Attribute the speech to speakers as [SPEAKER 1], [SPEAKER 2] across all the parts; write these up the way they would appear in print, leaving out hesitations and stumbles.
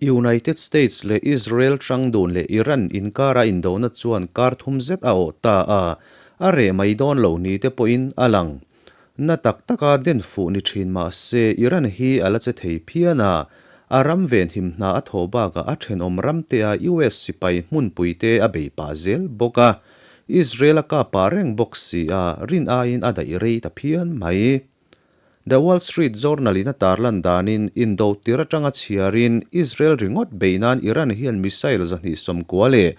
[SPEAKER 1] United States leh Israel hrang dun leh Iran inkara indona chuan kar thum zet a awh ta a, a reh mai dawn lo ni te pawhin a lang. Na tak taka den fuh ni thin mah se Iran hi a la che thei phian a, a ram venhim hna a thawh bakah a thenawm ramtea US sipai hmunpuite a bei pah zel bawk a, Israel a kap pah reng bawk si a, rin aiin a daih rei ta phian mai. The Wall Street Journal-in a tarlan danin, indo tir atanga chhiarin Israel ringawt bei nan Iran hian missile 290 leh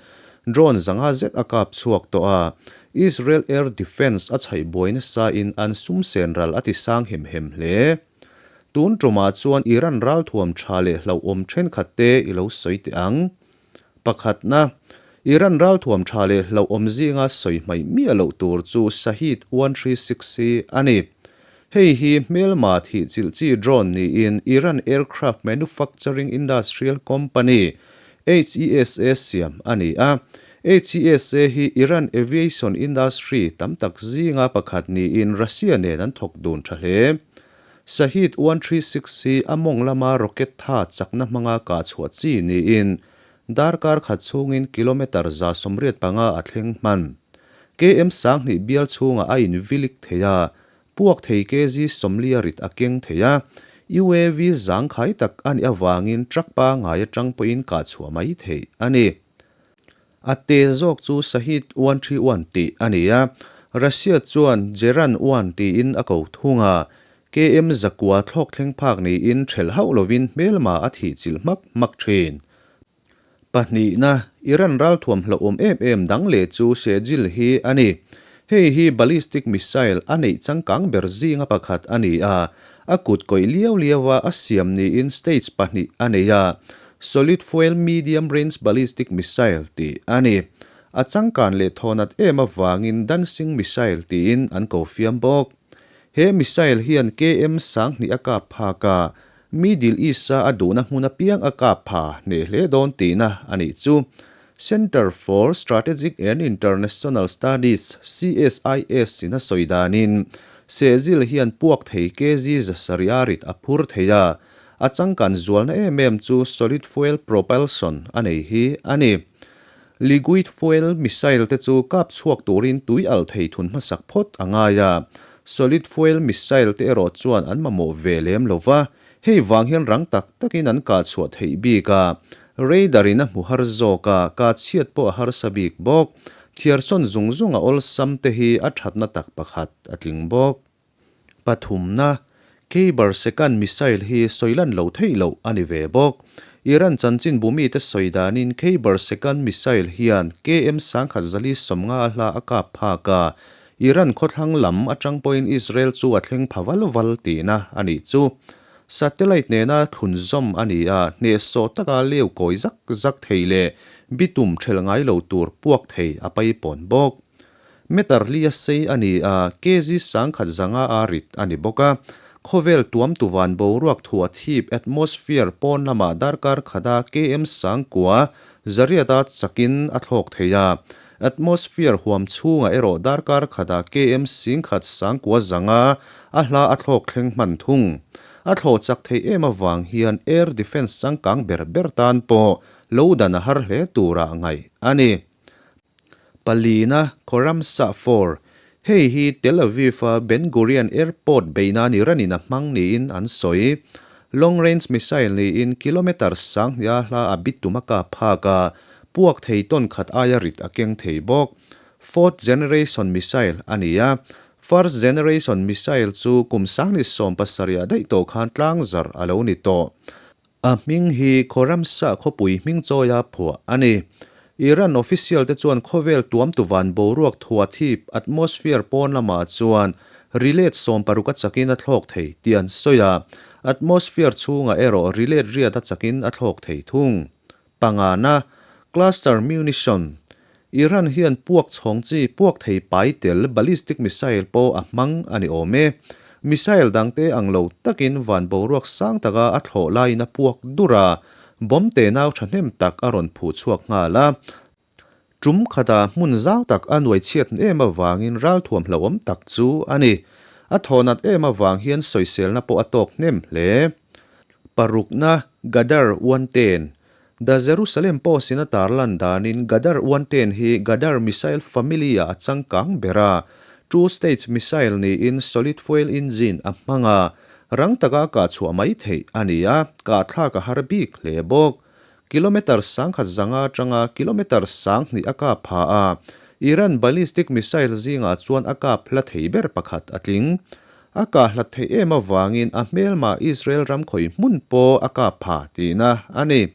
[SPEAKER 1] drone 500 zet a kap chhuak tawh a, Israel air defence a chhaih buai nasain an sum sen ral a ti sang hem hem hle. Tun tumah chuan Iran ralthuam tha leh hlauhawm thenkhat te i lo sawi teh ang. Pakhatna, Iran ralthuam tha leh hlauhawm zinga sawi hmaih miah loh tur chu Shahid 136 hi a ni. Hei hi hmelma thih chilh chi drone niin Iran Aircraft Manufacturing Industrial Company, HESA, siam a ni a. HESA hi Iran aviation industry tam tak zinga pakhat niin Russia nen an thawk dun tha hle. Shahid 136 hi a mawng lama rocket tha chakna hmanga kah chhuah chi niin darkar khat chhungin kilometre 185 a thleng hman. KM 2000 bial chhungah a invilik thei a, puak thei kg 40 a rit a keng thei a, UAV zangkhai tak a nih avangin truck pangngai atang pawhin kah chhuah mai theih a ni. A te zawk chu Shahid 131 tih a ni a, Russia chuan Geran 1 tiin a ko thung a, KM 900 thlawk thleng phak niin ṭhelh hauh lovin hmelma a thih chilh hmak hmak ṭhin. Pahnihna, Iran ralthuam hlauhawm em em dang leh chu Sejil hi a ni. Hei hi ballistic missile a neih changkang ber zinga pakhat a ni a, a kut kawih liau liaua a siam niin stage pahnih a nei a, Solid Fuel Medium Range Ballistic Missile tih a ni. A changkan leh thawnat em avangin Dancing Missile tiin an ko fiam bawk. He missile hian KM 2000 a kap phak a, Middle East-a a duhna hmun apiang a kap pha hneh hle dawn tihna a nih chu. Centre for Strategic and International Studies, CSIS, in a sawi danin, Sehzil hian puak thei kg 700 a rit a phur thei a, A changkan zualna em em chu solid fuel propulsion a nei hi a ni. Liquid fuel missile te chu kap chhuak turin tui alh thei thun hmasak phawt a ngai a, solid fuel missile te erawh chuan an mamawh ve lem lo va, hei vang hian rang tak takin an kah chhuah theih bik a, radar in a hmu har zawk a, kah chhiat pawh a harsa bik bawk. Thiarsawn zung zung a awlsam te hi a thatna tak pakhat a tling bawk. Pathumna, Kheibar Shekan missile hi sawi lan lo theih loh a ni ve bawk. Iran chanchin bumite sawi danin Kheibar Shekan missile hian KM 1150 a hla a kap phak a, Iran khawthlang lam atang pawhin Israel chu a thleng pha val val tihna a nih chu. Satellite nena thlunzawm a ni a, hnehsawh taka leu kawi zak zak thei leh bitum thelh ngai lo tur puak thei a paipawn bawk. Meter li a sei a ni a, kg 1100 a rit a ni bawk a. Khawvel tuam tuvan boruak thuah thip, atmosphere, pawn lamah darkar khata km 900 zariata chakin a thlawk thei a. Atmosphere huam chhungah erawh darkar khata km 1900 a hla a thlawk thleng hman thung. A thlawh chak theih em avang hian air defence changkang ber ber tan pawh lo dan a har hle turah ngaih a ni. Palina, Khawramsa 4, Hei hi Tel Aviv-a Ben Gurion Airport beihna ni ranin a hmang niin an sawi. Long range missile niin kilometre 2000 a hla a bit tum a kap phak a, puak thei tawn khat aia rit a keng thei bawk. Fourth generation missile a ni a, first generation missile chu kum 2070 ah daih tawh khan tlangzarh a lo ni tawh. A hming hi Khawramsa khawpui hming chawia phuah a ni. Iran official te chuan khawvel tuamtu van boruak thua thip, atmosphere, pawn lamah chuan rilet 60 a chakin a thlawk thei tih an sawi a, atmosphere chhungah erawh rilet riat a chakin a thlawk thei thung. Pangana, Cluster munition, Iran hian puak chhawng chi puak thei pai tel ballistic missile pawh a hmang a ni awm e. Missile dangte ang lo takin van boruak sang taka a thlawh laiin a puak dur a, bomb te nau thahnem tak a rawn phuh chhuak nghal a. Tum khata hmun zau tak a nuai chhiat em avangin ralthuam hlauhawm tak chu a ni. A thawnat em avang hian sawiselna pawh a tawk hnem hle. Parukna. Gadar 110. The Jerusalem Post in a tarlan danin Gadar 110 hi Gadar missile family-ah a changkang ber a, two-stage missile niin solid fuel engine a hmang a, rang taka kah chhuah mai theih a ni a, kah thlak a har bik hle bawk. Kilometre 1000 zanga atanga kilometre 2000 a kap pha a, Iran ballistic missile zingah chuan a kap hla thei ber pakhat a tling. A kah hlat theih em avangin a hmelma Israel ram khawi hmun pawh a kap pha tihna a ni.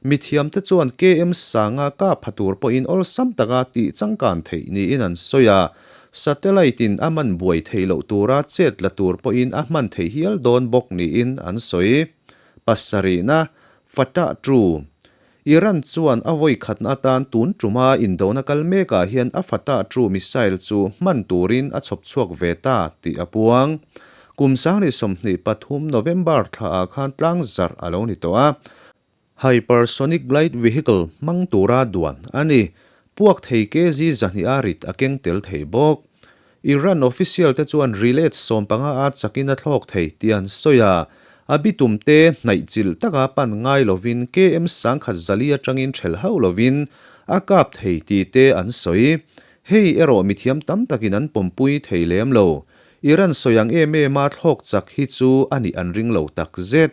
[SPEAKER 1] Mithiamte chuan KM sanga kap pha tur pawhin awlsam taka tih changkan theih niin an sawi a, satellite-in a man buai theih loh tura chet la tur pawhin a hman theih hial dawn bawk niin an sawi. Pasarihna, Fatah True. Iran chuan a vawi khatna atan tun tuma indona kal mekah hian a Fatah True missile chu hman turin a chhawp chhuak ve ta tih a puang. Kum 2023 November thlaah khan tlang zarh a lo ni tawh a. Hypersonic glide vehicle hmang tura duan a ni. Puak thei kg 200 a rit a keng tel thei bawk. Iran official te chuan relate 15 a chakin a thlawk thei tih an sawi a, a bitum te hnaih chilh taka pan ngai lovin KM 1004 atangin thelh hauh lovin a kap thei tih te an sawi. Hei erawh mithiam tam takin an pawmpui thei lem lo. Iran sawi ang em em a thlawk chak hi chu a nih an ring lo tak zet.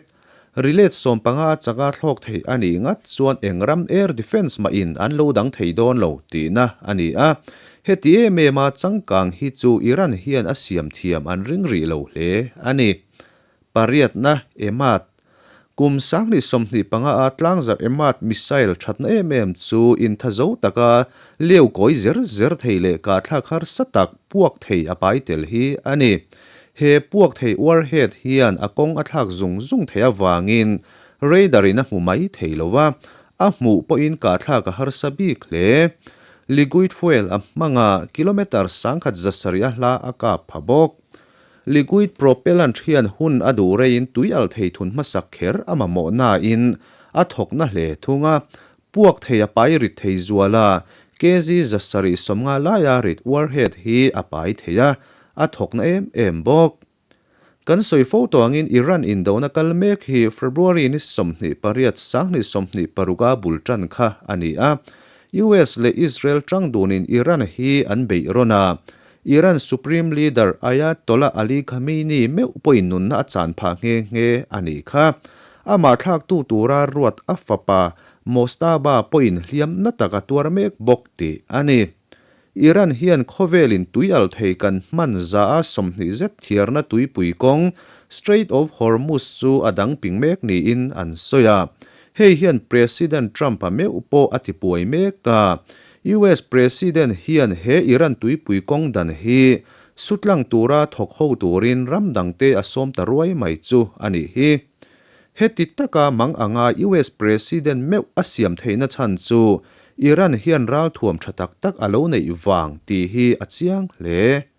[SPEAKER 1] Relate 15 a chaka thlawk theih a nih ngat chuan eng ram air defence mahin an lo dang thei dawn lo tihna a ni a. Heti em em a changkang hi chu Iran hian a siam thiam an ring rih lo hle a ni. Pariatna, Emad. Kum 2025 a tlangzarh Emad missile thatna em em chu inthazo taka leu kawi zer zer thei leh kahthlak harsa tak puak thei a pai tel hi a ni. He puak thei warhead hian a kawng a thlak zung zung theih avangin radar in a hmu mai thei lo a, a hmuh pawhin kahthlak a harsa bik hle. Liquid fuel a hmang a, kilometre 1700 a hla a kap pha bawk. Liquid propellant hian hun a duh reiin tui al thei thun hmasak kher a mamawh nain a thawkna hle thung a, puak thei a pai rit thei zual a, kg 750 laia rit warhead hi a pai thei a, a thawkna em em bawk. Kan sawi fo tawh angin Iran indona kal mek hi February ni 28 2026 a bul tan kha a ni a. US leh Israel tang dunin Iran hi an beih rawn a. Iran Supreme Leader Ayatollah Ali Khamenei meuh pawhin nunna a chan phah nghe nghe a nih kha. Amah thlaktu tura ruat a fapa Mojtaba pawhin hliam na tak a tuar mek bawk tih a ni. Iran hian khawvelin tui al thei kan hman za a 20 zet thiarna tuipui kawng Strait of Hormuz chu a dang ping mek niin an sawi a. Hei hian President Trump-a meuh pawh a tipuai mek a. US President hian he Iran tuipui kawng dan hi sutlang tura thawk ho turin ram dangte a sawm ta ruai mai chu a nih hi. Heti taka mang anga US President meuh a siam theihna chhan chu Iran hian ralthuam tha tak tak a lo neih vang tih hi a chiang hle.